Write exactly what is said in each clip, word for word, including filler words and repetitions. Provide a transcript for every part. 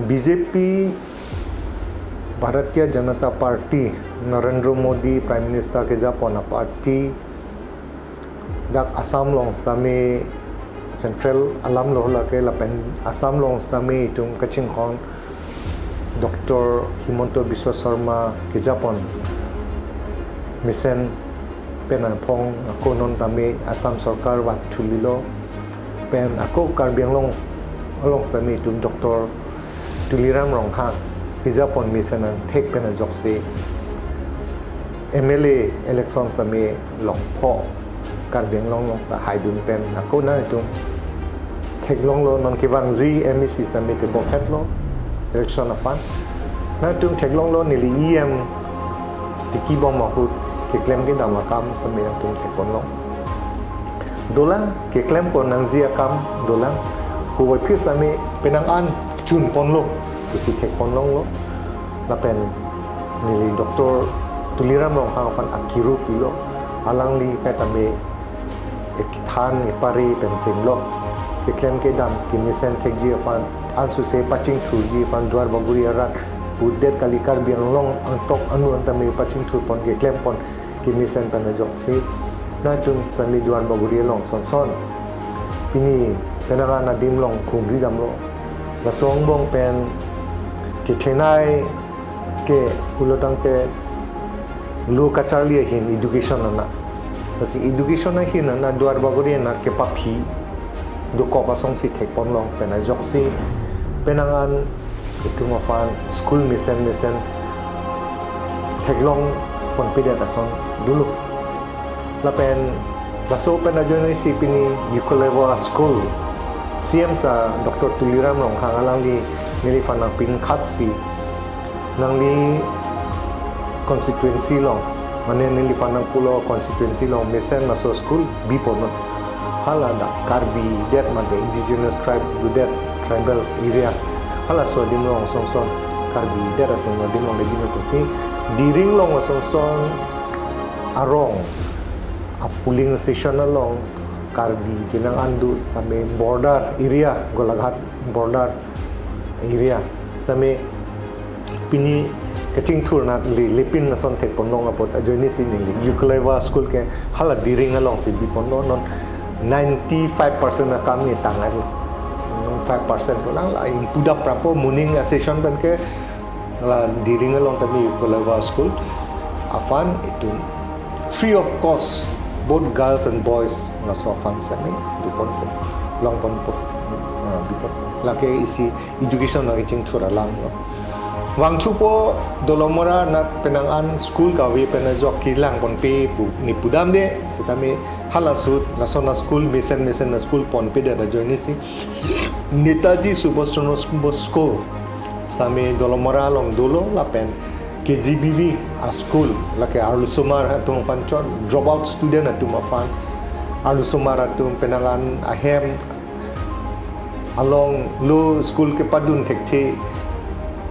B J P, Bharatiya Janata Party, Narendra Modi Prime Minister kejapon a-party, dak Assam along sitame central alam lo lake lapen Assam along sitame itum kachinghon Doctor Himanta Biswa Sarma kejapon mesen pen aphong ako non tame Assam sorkar vat thulilo pen ako Karbi Anglong along sitame itum Doctor Tuliram Ronghang kejapon mesen angthek pen ajoksi M L A election sitame longpho Karbi Anglong along sa haidun pen ako nangtum theklonglo, non kevangji M A C sitame tebok hetlo election aphan. Nangtum theklonglo neli E M tikibom ahut keklem kedam akam sitame nangtum thekponlong. Dolang, keklempon nangji akam dolang. Puvoiphit sitame penang an chunponlo pusi thekponlonglo. Lapen neli Doctor Tuliram Ronghang aphan akiru pilo. Alangli pen tame ekithan epari pen chenglok keklem kedam kemesen thekji aphan ansose pachingthurji aphan Duar Bagori arat pudet kali, Karbi Anglong angtok anu an tame pachingthurpon keklempon kemesen pen ajoksi nangtum sitame Duar Bagori along sonson pini penang an adim along khumri damlo. Laso angbong pen kethenei ke pulo tangte lo kacharli ahin education ana. Lasi education ahin ana Duar Bagori ana kepaphi dokok asonsi thekponlong pen ajoksi penang an itum aphan school mesen mesen theklongponpedet ason dolo. Lapen laso pen ajoinesi pini Eukaleva School C M sir Doctor Tuliram Ronghang alangli neliphan nangpinkhatsi nangli constituency along, mane neliphan nangpulo constituency along mesen laso school biponnon. Hala dak Karbi det mate indigenous tribe do det, tribal area. Halaso adim along sonson Karbi det atum adim along le bino pusi Diring along sonson arong a polling station along Karbi penang an do sitame border area, Golaghat border area sitame pini kachingthur nangli lepin ason thekponlong apot ajoinesi neli Eukaleva School ke hala Diring alongsi biponlo, non ninety-five percent akam ni tang-etlo. Five percent ko lang la ingpudap rapo, morning a session pen ke la Diring along tame Eukaleva School aphan itum free of cost, both girls and boys laso aphan sitame doponpo, longponpo, ah, biponpo. Lake isi education lake chingthur alam lo. Vangthupo Dolamara anat penang an school kave pen ajok kelangponpe pu neli pudamde, sitame hala ahut lason a-school mesen mesen a-school ponpedet ajoinesi Netaji Subhash Chandra Bose School sitame Dolamara along dolo lapen K G B V a-school lake arlosomar atum aphan chot, drop out student atum aphan, arlosomar atum penang an ahem along lo school kepadun thekthe,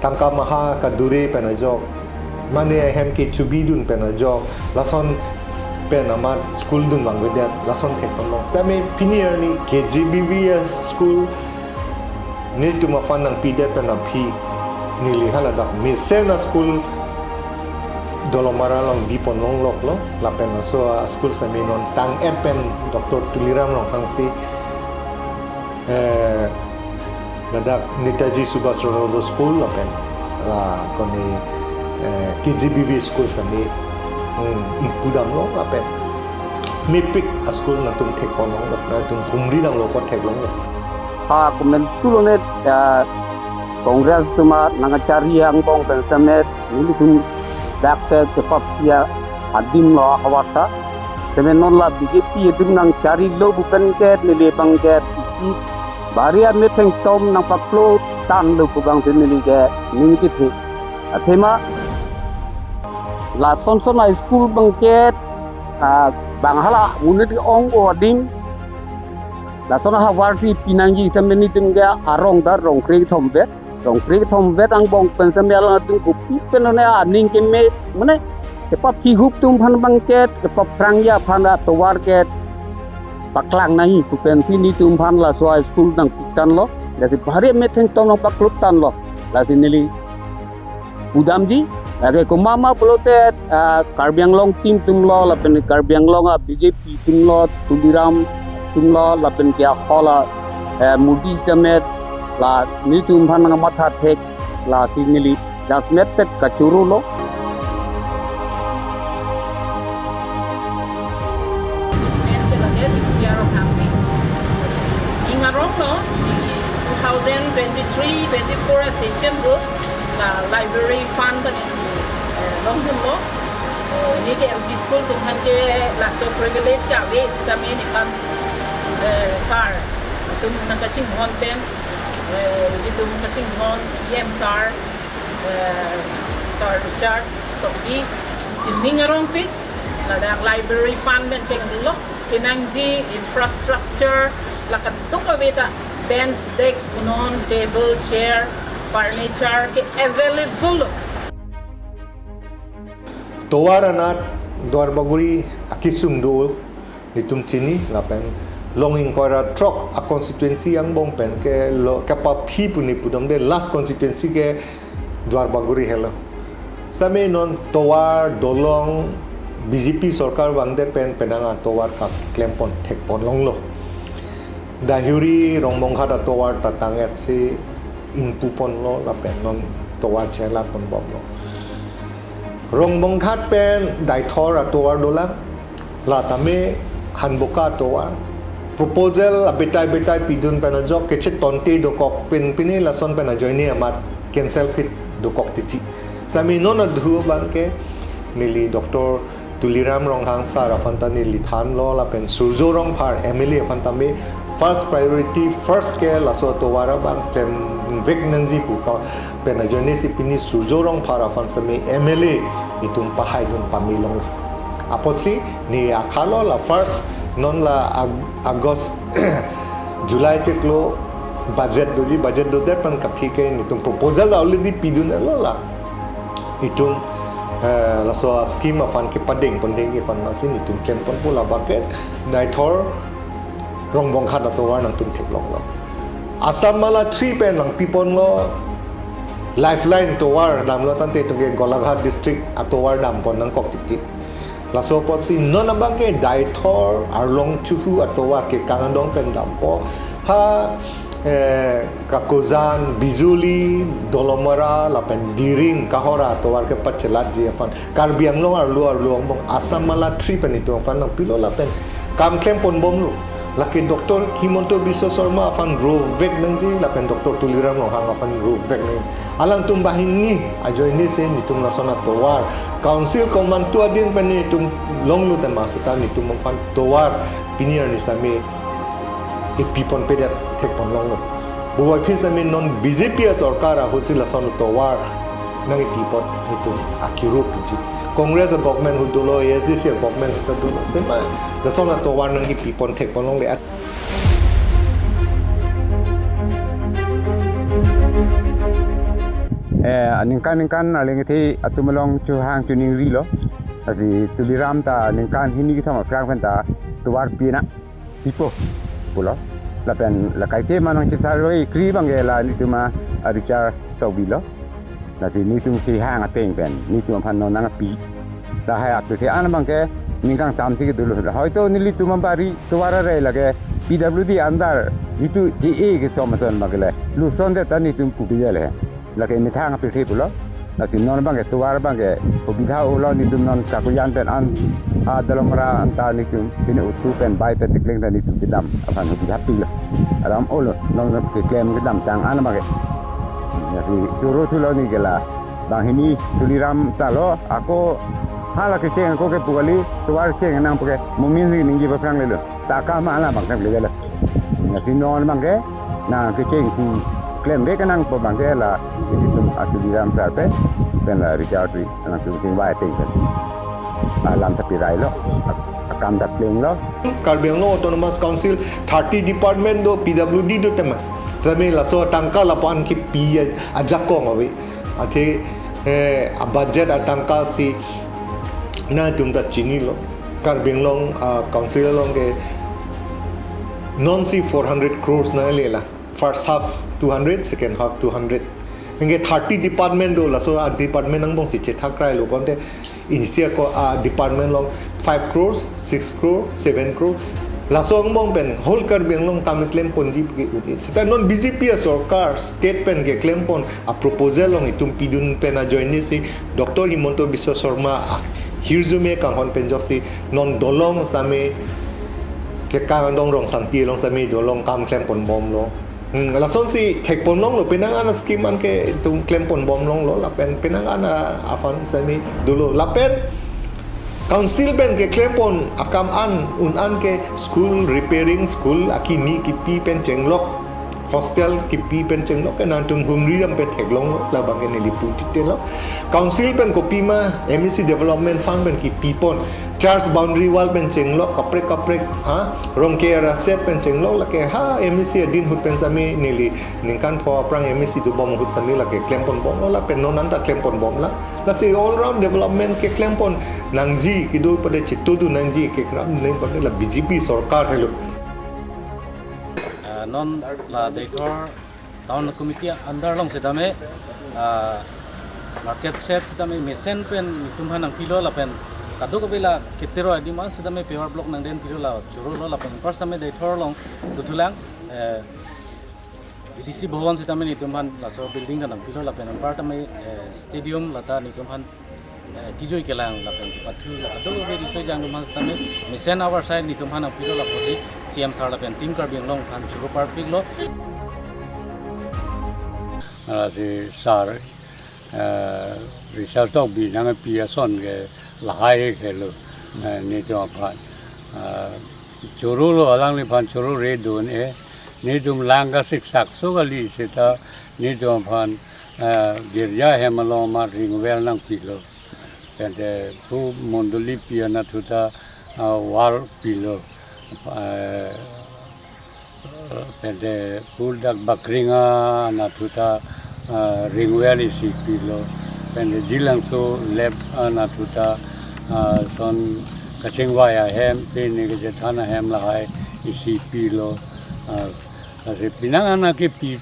tangka maha kadure pen ajok, mane ahem kechobidun pen ajok, lason pen amat school dunvangvedet, lason thekponlong. Sitame pini arni K G B V a-school netum aphan nangpidet pen aphi neli haladak mesen a-school Dolamara along biponlongloklo, lapen laso a-school sitame non tang-et pen Doctor Tuliram Ronghangsi, eh, ladak Netaji Subhash Chandra Bose School lapen la koni, eh, K G B V school sitame, hmm, ingpudamlo lapen mepik a-school nangtum thekponlonglo, nangtum khumri damlo apot theklonglo. Ha komantu lone, ya, Congress atum anat nangkacharli angbong pen sitame nelitum dak te kepaphi adim lo ahavar ta. Sitame non la B J P atum nangcharlilo pu pen ke neli abang ke isi bari amethang tom nangpaklotanglo pu abang si neli ke ning kethe. Athema lason son a-school abang ke, ah, bang hala monit ong-o adim. Lason ahavar si pinangji sitame netum ke arong ta rong krekethom vet. Rong krekethom vet angbong pen sitame alangtum kopi pen lone aning keme, mane kepaphi ahup atum aphan abang ke, kepaphrangji aphan atovar ke paklang nangji pu pensi netum aphan laso a-school nangpitanglo. Lasi bari amethang tom nangpaklotanglo. Lasi neli pudamji, lake komat ma pulote, ah, Karbi Anglong team atumlo, lapen Karbi Anglong a B J P atumlo, Tuliram atumlo, lapen ke ahol a, eh, Modi jamet, la nelitum aphan nangmatha thek, lasi neli jasemet pet kachorolo. Pen ke lake Lucia Ronghangpi. Ning aronglo, two thousand twenty-three twenty-four a session do, la library fund ta neli, eh, longdunlo. Eh, neli ke L P school atum aphan ke laso privilege ke ave sitame nephan, eh, sir atum nangkachinghon pen, eh, itum kachinghon E M sir, eh, Sir Richard Tokbi, si ning arongpik, ladak library fund pen chenglo, kenangji infrastructure, la kadokave ta bench, desk, non table, chair, furniture ke available lo. Tovar anat Duarbagori akesung do, netum chini, lapen long ingkoi ra throk a constituency angbong pen ke lo, kepaphi pu neli pudamde, last constituency ke Duarbagori helo. Sitame non tovar dolong B J P sorkar vangdet pen penang atovar kaklempon thekpon longlo. Dahuri Rongbonghat atovar ta tangthe si ingpuponlo lapen non tovar chelatponbomlo. Rongbonghat pen Deithor atovar dolang, la tame Hanboka atovar. Proposal abetai betai pidun pen ajok kechetonte dokok pen pine lason pen ajoine amat cancel phit dokok titi. Sitame non adhu abang ke neli Doctor Tuliram Ronghang sir aphan ta neli thanlo lapen Surjya Rongphar M L A aphan tame first priority, first ke laso atovar abang klemvek nangji pu ka pen ajoine si pini Surjya Rongphar aphan sitame M L A itum pahaidun pame long. Apotsi neli akhalo la first non la Ag-, August July chiklo budget doji, budget dodet pen kaphi ke netum proposal already pidunlo la. Itum, eh, laso scheme aphan kepadengpon dengji aphan masi netum klemponpo, la abang ke Deithor Rongbonghat atovar nangtum theklonglo. Assam Mala three pen nangpiponlo, lifeline tovar damlo tangte itum ke Golaghat district atovar dampon nangkok titi. Laso apotsi non abang ke Deithor, Arlong Chuhu atovar ke kangdong pen dampo. Ha, eh, Kakojan, Bijuli, Dolamara, lapen Diring, Kohora atovar ke pachelatji aphan. Karbi Anglong arlo arlo angbong Assam Mala three pen itum aphan nangpilo lapen kam klemponbomlo. Lake Doctor Himanta Biswa Sarma aphan rovek nangji, lapen Doctor Tuliram Ronghang aphan rovek nangji. Alangtum banghini ajoine si netum lason atovar. Council komantu adin pen netum longlo tema seta netum aphan tovar pini arni sitame ipiponpedet thekpon longlo. Buai phi sitame non B J P asorkar ahut si lason tovar nangkipipon netum akirup ji. Congress government ahut dolo, A S D C government ahut dolo. Sema lason atovar nangkipipon thekpon longle. Eh, aningkan ningkan aling ithi atum along chuhang chuningrilo. Lasi Tuliram ta ningkan hini kethom aphrang pen ta tovar pina pipo pulo. Lapen la kaike ma nangchesarve kri abang ke la netum a Richard Tokbi lo. Lasi netum kehang ateng pen netum aphan non nangpi. Lahai aphi an abang ke ningkan tam si kedolo. Hoito nelitum abari tovar are lake P W D under itum ke-e kesom ason abang ke le. Lusondet ta netum pupi le. Lake methang apirthe pulo. Lasi non abang ke tovar abang ke hubidha ulo, netum non Kakojan pen an, a Dolamara anta netum pine utu pen bai pen tekling ta netum kedam aphan hubidha pilo. Aram ulo, non keklem kedamtang an abang ke. Lasi choro thulo neli ke la. Banghini Tuliram ta lo, ako hala kecheng ako ke pu kali, tovar cheng nang pu ke, mumin si ningje paphrang lelo. Ta ka ma la abang ke le lo. Lasi non abang ke nangkecheng pu klemvek nangpo abang ke la itum a Tuliram sir pen, pen la Richard ri nangtum chingvai ateng pen. Alam ta pirailo, akam ta plenglo. Karbi Anglong Autonomous Council thirty department do, P W D do tema. Sitame laso atangka lapu-an kipi ajakong ave. Athe, eh, a budget atangka si nangtum ta chinilo. Karbi Anglong, ah, Council along ke non si four hundred crores nanglela. First half two hundred, second half two hundred. Hingke thirty department do, laso a-department angbong si chethak krailo, bonte isi ako a-department along five crores, six crore, seven crore. Laso angbong pen whole Karbi Anglong kam keklem ponji ke unit. Seta non B J P asorkar state pen keklem pon a-proposal along itum pidun pen ajoine si Doctor Himanta Biswa Sarma ahirjume kanghon pen ajoksi non dolong sitame ke Kangdong Rongsanti along sitame dolong kam klem ponbomlo. Hmm, lasonsi thek ponlonglo, penang an a-scheme an ke itum klem ponbomlonglo, lapen penang an a-fund sitame dolo, lapen council pen keklem pon akam an un an ke school repairing, school akimi kipi pen chenglok, hostel kipi pen chenglok ke nangtum humri dam pen theklonglo, labang ke neli pu titelo. Council pen kopima M A C development fund pen kipi pon, church boundary wall pen chenglok, kaprek kaprek, ha, Rongke araset pen chenglok, lake ha M A C adin ahut pen sitame neli ningkan pho aphrang M A C dobom ahut sitame lake klem ponbomlo, lapen non anta klem ponbomlang. Lasi all round development keklem pon nangji kedo pade chitudun nangji kekram nang pade la B J P sorkar helo. Ah, non la Deithor Town Committee under along sitame, ah, market shed sitame mesen pen netum aphan nangpilo lapen kadokave la ketero adim an sitame paver block nangdenpilo, la chorolo lapen first sitame Deithor along dothulang, eh, V D C Bhavan sitame netum aphan laso building ta nangpilo lapen anpar tame, eh, stadium lata netum aphan, eh, kejui kelang lapen kepathu la kadokave riso-ejang atum aphan sitame mesen our side netum aphan nangpilo, lapusi C M sir lapen Team Karbi Anglong aphan choro parpiklo. Ah, si sir, eh, Richard Tokbi nangpi ason ke lahai helo, eh, netum aphan. Ah, chorolo, alangliphan chorore dun-e, netum lang kasiksak so kali seta netum aphan, eh, girja hem along amat ring well nangpilo. Pente pu mondoli pi anatthu ta, ah, wall pilo. Eh, pente pu dak Bakringa anatthu ta, ah, ring well isi pilo. Pente Jilangso left anatthu ta, ah, son kachingvai ahem, pini kachethan ahem lahai isi pilo. Ah, lasi penang an kepi,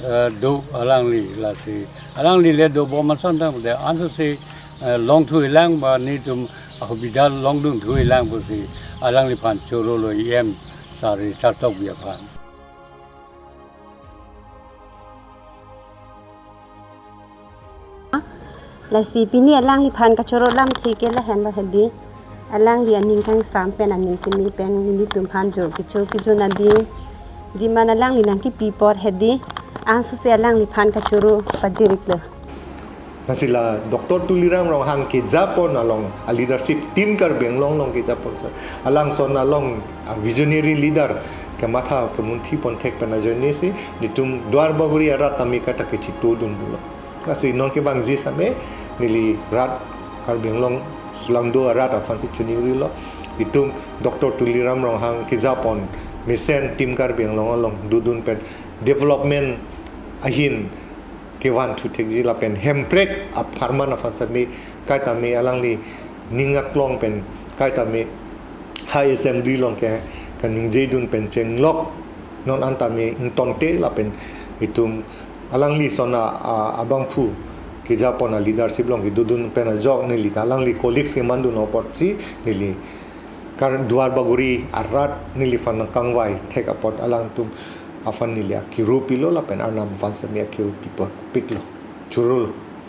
eh, do alangli, lasi alangli le dobom ason tangte ansose, eh, longthulang ba netum ahubidal longdunthulang pusi alangliphan chorolo E M sir Richard Tokbi aphan. Lasi pini alangliphan kachoro lamthe ke lahenlo hedi. Alangli aning kangsam pen aning kimi pen nelitum aphan jo kecho kejun abidi. Jiman alangli nangkipi apot hedi, ansose alangliphan kachoro pajiriklo. Lasi la Doctor Tuliram Ronghang kejapon along a-leadership Team Karbi Anglong along kejapon sir. Alangson along a-visionary leader kematha kemunthi pon thek pen ajoine si netum Duarbagori arat tame kaita kechitudun pulo. Lasi non kevangji sitame neli rat Karbi Anglong sulangdo arat aphansi chiningrilo. Itum Doctor Tuliram Ronghang kejapon mesen Team Karbi Anglong along dodun pen development ahin kevan thuthekji lapen Hemprek apharman aphan sitame kaitame alangli ning aklong pen kaitame High Assembly along ke kaningjedun pen chenglok non antame ingtonte lapen itum alangli son a, a, abangphu kejapon a-leadership along kedodun pen ajok neli ta alangli colleagues kemandun apotsi neli Kar Duarbagori arat neliphan nangkangvai thek apot alangtum aphan neli akiru pilo lapen Arnam aphan sitame akiru pipo piklo. Chorolo.